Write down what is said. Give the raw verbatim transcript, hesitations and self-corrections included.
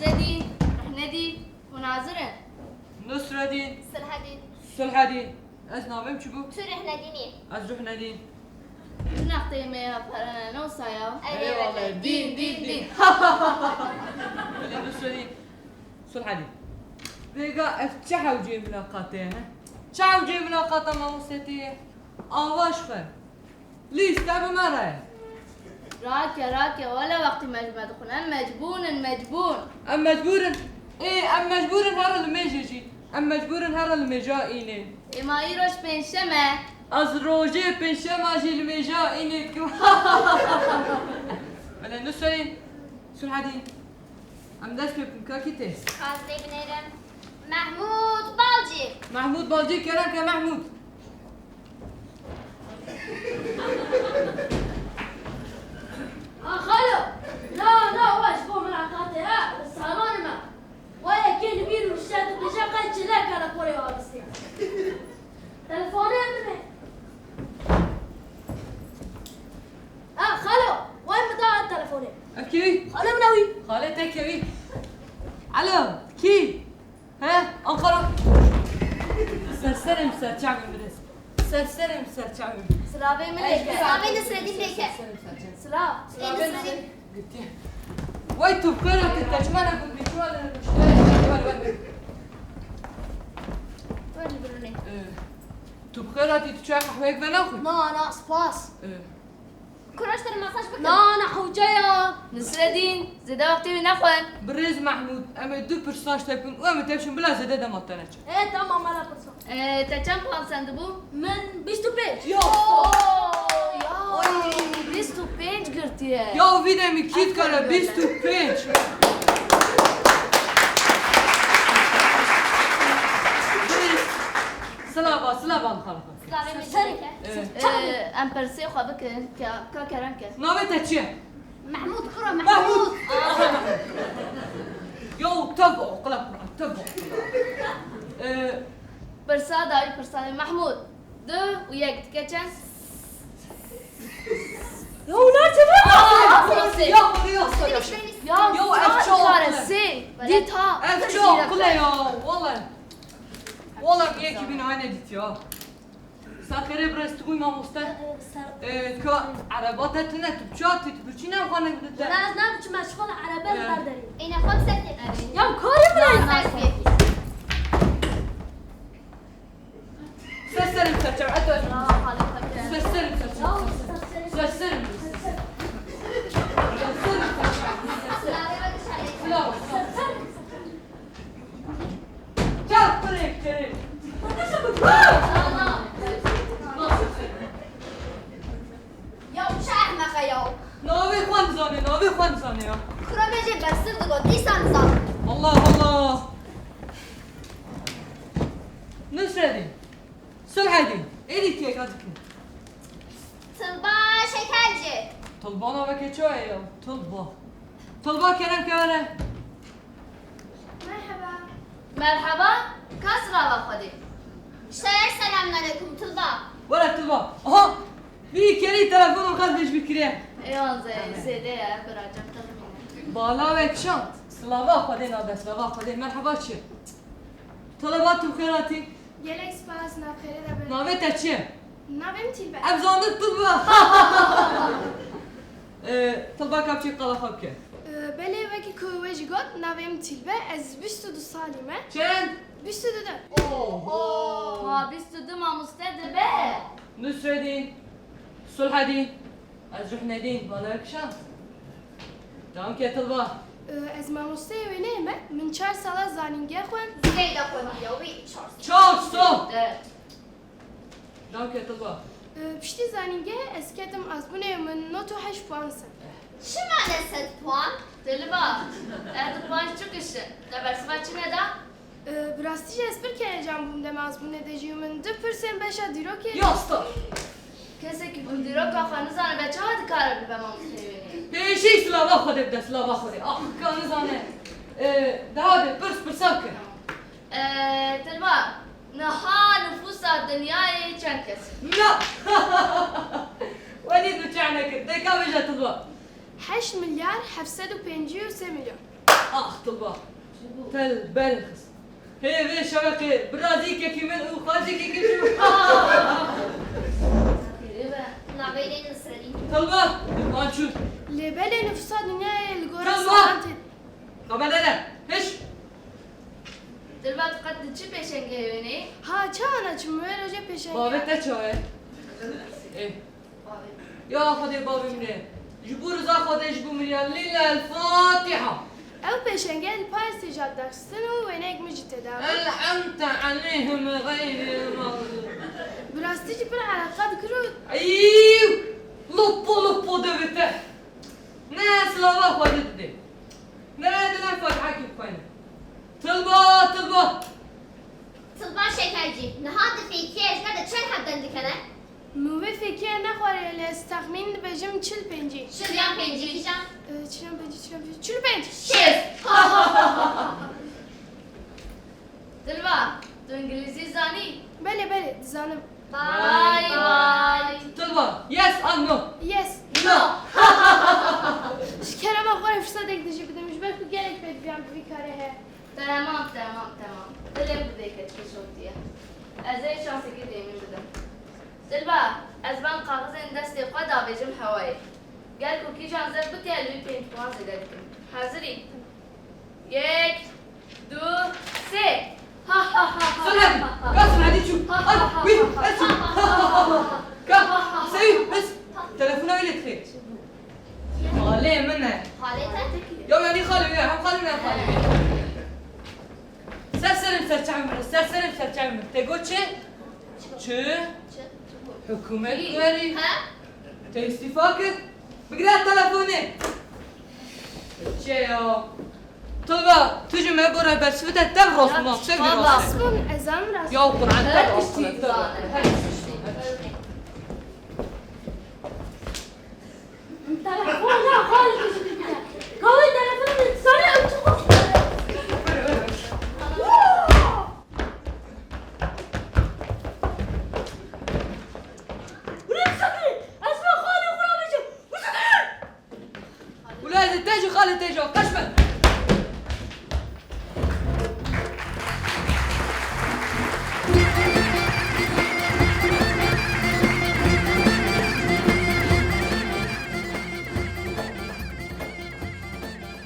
Nedîn, Rehnedîn, hûn hazir in? Nusredîn. Silhedîn. Silhedîn. Ez navê min çi bû? Tu Rehnedîn î. Ez Ruhnedîn. Tu nexteyê me ya perene, ne wisa ya? Erê, eyvallah, wele, dîn, dîn, dîn, dîn. Belê Nusredîn. Sulhedîn. Vêga ev çi hewceyê mileqatê ye, he? Çi hewceyê mileqata mamostetê ye? Ava ji xwe. Lîste bi me re ye. Rake, rake, wele wextî me ji me dixwin. Em mecbûn in, mecbûn. Em mecbûr in. Ê, em mecbûr in here li mêjê jî. Em mecbûr in here li mêja înê. Ê, ma îroj pêncşem e. Ez rojê pêncşema jî li mêja înê dikim. Belê Nusredîn, Sulhedîn. Em dest pê bikin, kakî tê? Ez lê binêrim. Mehmûd Balcî. Mehmûd Balcî, kerem ke Mehmûd. Ha, xalo. Na, na, we ji bo mileqatê, ha, salonê me. We yekê li bîr û şer dibêje qey çile telefonê avêtiye. Telefonê min e. Ha, xalo, wey min da telefonê. Ev kê wî? Xalo min e wî. Xalê te kê wî? Alo, kî? He? Ankara. Serserê min, serçavê min birêz. Serserê min, serçavê min. Silavê min lê ke. Silavê Nisredîn lê ke. Serserê min, serçavê min. Silav. Ê, Nisredîn. Gitti. Vay tu bi xêr hatî, te çima nebû, bi çima nebû, işte, wele, wele. Wele, birûnê. Ee, tu bi xêr hatî, tu çay qehweyek venaxwî? Na, na, spas. Ee. Kuro, ji te re mesaj bikin. Na, na, hewce ya. Nisredîn, zêde wextê wî nexwe. Birêz Mehmûd, em ê du pirsan ji te bikin û em ê tevşin bila zêde dema te neçe. Ê, tamam, mala pirsan. Ee, te çend puan sendibû? Min bîst û pênc. Yo! Oy, bîst û pênc girtiye. Ya vî demî kî dikare bîst û pênc? Silava, silava min xalixwe. Slavê min Serê. Ee, em pirsê xwe bikin, ka, ka kerem ke. Navê te çi ye? Mehmûd, kuro Mehmûd. Mehmûd. Aha. Yo, tev oqila Quran, tev oqila. Ee, pirsa dawî pirsa dê Mehmûd. Du û yek dike çend? Yo, ne çi? Aa, ya, ya, ya. Ya, yo, ev çi oqile? Sê. Dît ha. Ev çi oqile ya, wele. Wele, yekî bîn ayne dît ya. Saxerê birêz tu bûy mamoste. Ee, ka ereba te tune, tu çi hatî, tu birçî ne xwanek dite? Wala ez ne biçim, ez xwe erebe li ber derî. Êne xwe bi ser kê. Ya karê bira. Ser serim serçe, eto. Ser serim serçe. Ser serim. Ser serim serçe. Ser serim. Silav. Çal, kurê, kurê. Ya çi ehmeq e ya. Navê xwe nizane, navê xwe nizane ya. Kuro me jê bersir digot, dîsa nizan. Allah Allah. Nusredîn. Sulhedîn. Êdî têka dikin. Tilba Şekerci. Tilba naveke çawa ye ya? Tilba. Tilba kerem ke were. Merheba. Merheba, ka silava Xwedê. Şer, selamünaleyküm, Tilba. Were Tilba. Aha! Vî kerî telefonê xwe vêj bikiriye. Ê, wan zê-, zêde ye, biracem, te bimîne. Bala we kişand. Silava Xwedê nade, silava Xwedê. Merheba çi? Tilba tu xêr hatî. Gelek spas, nav xêrê de be. Navê te çi ye? Navê min Tilbe. Em zanî Tilbe. Ee, Tilbe ka biçî qala xwe bike. Ee, belê, wekî ku we jî got, navê min Tilbe, ez bîst û du salî me. Çend? Bîst û du. Oho! Ha, bîst û du mamoste dibe. Nusredîn, Sulhedîn, ez Ruhnedîn, bala we kişand. Dewam ke Tilbe. Ee, ez mamosteyê wêneyê me, min çar sala zanînge xwend. Zêde xwendî ya wî, çar sal. Çar sal! Zêde. Dewam ke Tilbe. Ee, piştî zanîngehê ez ketim azbûnê, min nod û heşt puan send. Çima ne sed puan? Tilbe, ez di puan çi kişin? Te bersiva çi neda? Ee, bi rastî jî ez pir kelecan bûm dema azbûnê de jî, min du pirsên beşa dîrokê. Ya star. Kesekî ku dîroka xwe nizane, be çawa dikare bibe mamosteyê wêneyê? Pêşî silava Xwedê bide, silava Xwedê. Ah, ka nizane. Ee, daha de pirs pirsa bike. Ee, Tilbe, niha nifûsa dinyayê çend kes e? Na! Welî tu çawa nekir? Deka bêje Tilbe. Heşt milyar heft sed û pêncî û sê milyon. Ax, Tilba. Te li ber xist. Hê vê şeveqê birazî kekî min û xwezî kekî min. Kêrê be, navê lê min Serî. Tilba, wan çû. Lê belê nifûsa dinyayê li gora Tilba! Salan tê. Xeber nede. Hiş. Dilba, tu qet di çi pêşengê wênê? Ha, çawa naçim, wê rojê pêşengê. Bavê te çawa ye? Ê. Ya Xwedê bavê min ê. Ji bo riza Xwedê ji bo min ya. Lîla El Fatiha. Ew pêşengê li Parisê jî hat daxistin û wêneyek min jî tê de bû. El'ente aleyhim xeyril mexdûb. Bi rastî jî pir eleqa dikir û Eyw! Loppo loppo devê te. Ne silava Xwedê didê. Ne dilê Fatihekî bixwîne. Tilba, Tilba. Tilba Şekercî, niha di fêkiyê ji te de çend heb deng dikene? Min vê fêkiyê nexwarê, lê ez texmîn dibêjim çil pêncî. Çil yan pêncî kîjan? Ee, çil yan pêncî, çil yan pêncî, çil û pênc. Şêst. Dilba, tu îngilîzî zanî? Belê, belê, dizanim. Bye bye. Tilba, yes and no. Yes. No. Ji kerema xwe re firsetek din jî bide min, ji ber ku gelek pêdiviyan bi vî karê heye. Temam, temam, temam. Dilê min bidê ke tu şotiye. Ez ê şansekî têmîn bidim. Dilba, ez van kaxizên destê xwe davêjim hewayê. Gel ku kîjan zef bike, li wî pênc puan zêde dikim. Hazirî? Yek, du, sê. Ha, ha, ha, ha, Sir Hedî, ha, ha, ka Sir Hedî çû. Ha, ha, ha, Ay, wî, ha, ha, ez çû. Ha, ha, ha, ha, ha, ha. Ka, Seyî, bes. Telefona wê lê dixê. Xalê min e. Xalê te? Ya, yanî xalê wê, hem xalê min, hem xalê wê. Ser serê min, ser çavê min, ser serê min, ser çavê min. Te got çi? Çi? Hikûmet werî. He? Te îstîfa kir? Bigire telefonê. Çi ya? Tilba, tu ji me bo rehber çi bide, tev rast ma, tev rast. Rast bûn, ez em rast. Ya Quran, tev rast, tev rast. Telefon ya, xalê tu jî bigire. Kawê telefon min, sarê ew çi xweş. Wile bisekine, ez vê xalê xwe re bêjim. Bisekine! Wile ez ê te jî xalê te jî, qeş be.